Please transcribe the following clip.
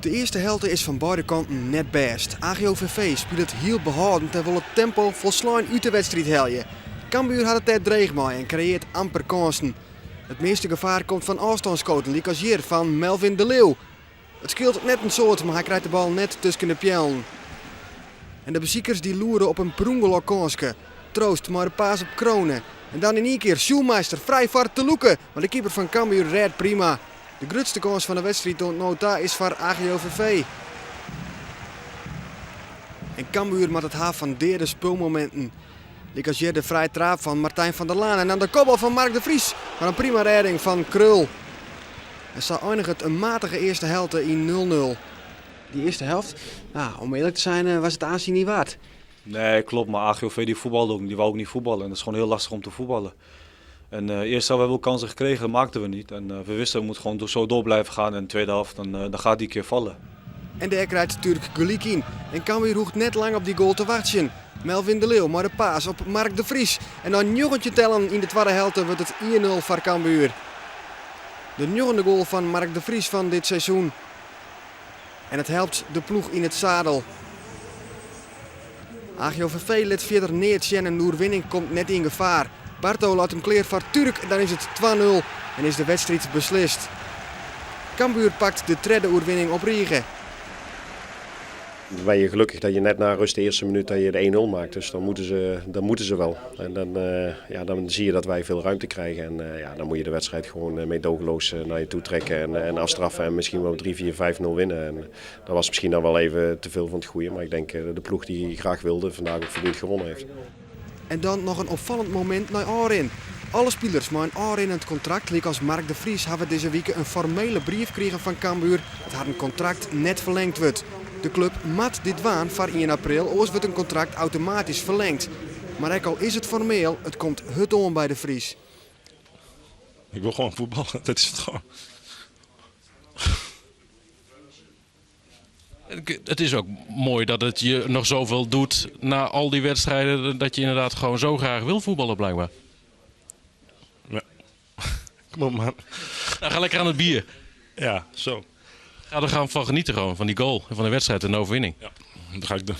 De earste helte is fan beide kanten net bêst. AGOVV spilet hiel behâldend en wol it tempo folslein út de wedstriid helje. Cambuur hat it dêr dreech mei en kreëart amper kânsen. It measte gefaar komt fan ôfstânsskoten lykas hjir fan Melvin de Leeuw. It skeelt net in soad, mar hy krijt de bal net tusken de peallen. En de besikers dy loere op in per ûngelok kânske. Troost mei de paas op Crone. En dan yn ien kear Schulmeister frij foar te lûken, mar de keeper fan Cambuur rêdt prima. De grutste kâns fan de wedstriid oant no ta is foar AGOVV. En Cambuur moat it ha fan deade spulmominten. Lykas hjir de frije traap fan Martijn van der Laan en dan de kopbal fan Mark de Vries, mar in prima rêding fan Krul. En sa einiget in matige earste helte yn 0-0. Die eerste helft, nou, om eerlijk te zijn, was het aanzien niet waard. Nee, klopt. Maar AGOV die voetbalde ook, die wou ook niet voetballen. En dat is gewoon heel lastig om te voetballen. En eerst hebben we wel kansen gekregen, dat maakten we niet. En we wisten, we moeten gewoon zo door blijven gaan. En de tweede helft, dan gaat die keer vallen. En dêr krijt Türk gelyk yn. En Cambuur hoecht net lang op dy goal te wachtsjen. Melvin de Leeuw mei de paas op Mark de Vries. En nei 19 tellen yn de twadde helte wurdt it 1-0 foar Cambuur. De njoggende goal fan Mark de Vries fan dit seizoen. En it helpt de ploech yn it sadel. AGOVV lit fierder neat sjen en de oerwinning komt net yn gefaar. Barto leit him klear foar Türk en dan is it 2-0 en is de wedstriid beslist. Cambuur pakt de tredde oerwinning op rige. Ben je gelukkig dat je net na rust de eerste minuut dat je de 1-0 maakt. Dus dan moeten ze wel. En dan, ja, dan zie je dat wij veel ruimte krijgen. En ja, dan moet je de wedstrijd gewoon meedogenloos naar je toe trekken en afstraffen. En misschien wel 3, 4, 5-0 winnen. En dat was misschien dan wel even te veel van het goede. Maar ik denk de ploeg die graag wilde vandaag ook verdiend gewonnen heeft. En dan noch in opfallend momint nei ôfrin. Alle spilers mei in ôfrinnend kontrakt, lykas Mark de Vries, hawwe dizze wike in formele brief krigen fan Cambuur dat harren kontrakt net ferlingd wurdt. De klup moat dit dwaan foar ien april, oars wurdt in kontrakt automatysk ferlingd. Mar ek al is it formeel, it komt hurd oan by De Vries. Ik wil gewoon voetballen, dat is het gewoon. Het is ook mooi dat het je nog zoveel doet na al die wedstrijden. Dat je inderdaad gewoon zo graag wil voetballen blijkbaar. Ja. Kom op man. Nou, ga lekker aan het bier. Ja, zo. Ga er gaan van genieten gewoon, van die goal en van de wedstrijd en de overwinning. Ja, dat ga ik doen.